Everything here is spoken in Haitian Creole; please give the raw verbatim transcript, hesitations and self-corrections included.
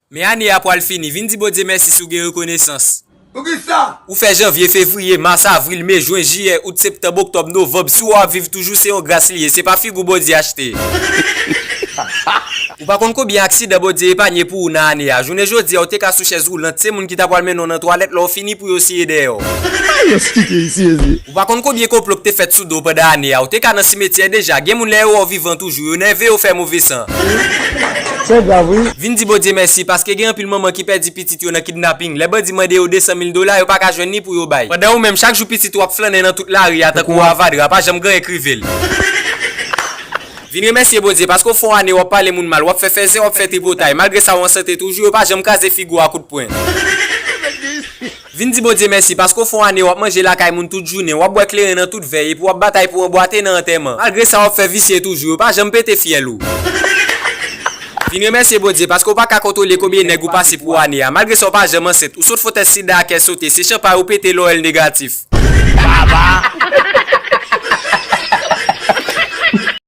Men ane a pwal fini, vin di Bondye mèsi si w gen rekonesans. Poukisa? Ou fè janvye, fevriye, mas, avril, me, jen, jiyè, out, septanm, oktòb, novanm, si w ap viv toujou se yon gras li ye, se pa figi w Bondye achte. Ou pa konn konbyen aksidan Bondye epanye pou ou nan ane a. Jounen jodi a, ou te ka sou chèz woulant, se moun ki ta pwal mennen w nan twalèt lè w fini pou yo siye dèyè w. Ayos kite isi mezi. Ou pa konn konbyen konplo k te fèt sou do w pandan ane a. Ou te ka nan simetyè deja. Gen moun lè yo wè w vivan toujou, yo nève yo fè move san. Se grav wi. Vin di Bondye mèsi paske gen anpil manman ki pèdi pitit yo nan kidnaping. Lè bandi mande yo de san mil dola, yo pa ka jwenn ni pou yo bay. Pandan ou menm, chak jou pitit ou ap flannen nan tout lari a tankou avadra, pa janm gen anyen k rive l. Vin remèsye Bondye paske w fè yon ane w ap pale moun mal, w ap fè fèzè, w ap fè tripotay. Malgre sa, w an sante toujou, yo pa janm kraze figi w a kout pwen. Vin di Bondye mèsi paske w fè yon ane w ap manje lakay moun tout jounen, w ap bwè kleren nan tout vèy epi w ap batay pou anbwate nan antèman. Malgre sa, w ap fè visye toujou, yo pa janm pete fyèl ou. Vin remèsye Bondye paske w pa ka kontwole konbyen nèg ou pase pou ane a. Malgre sa, w pa janm ansent, ou sot fè yon tès sida a kè sote, se chanpay ou pete lè w wè l negatif.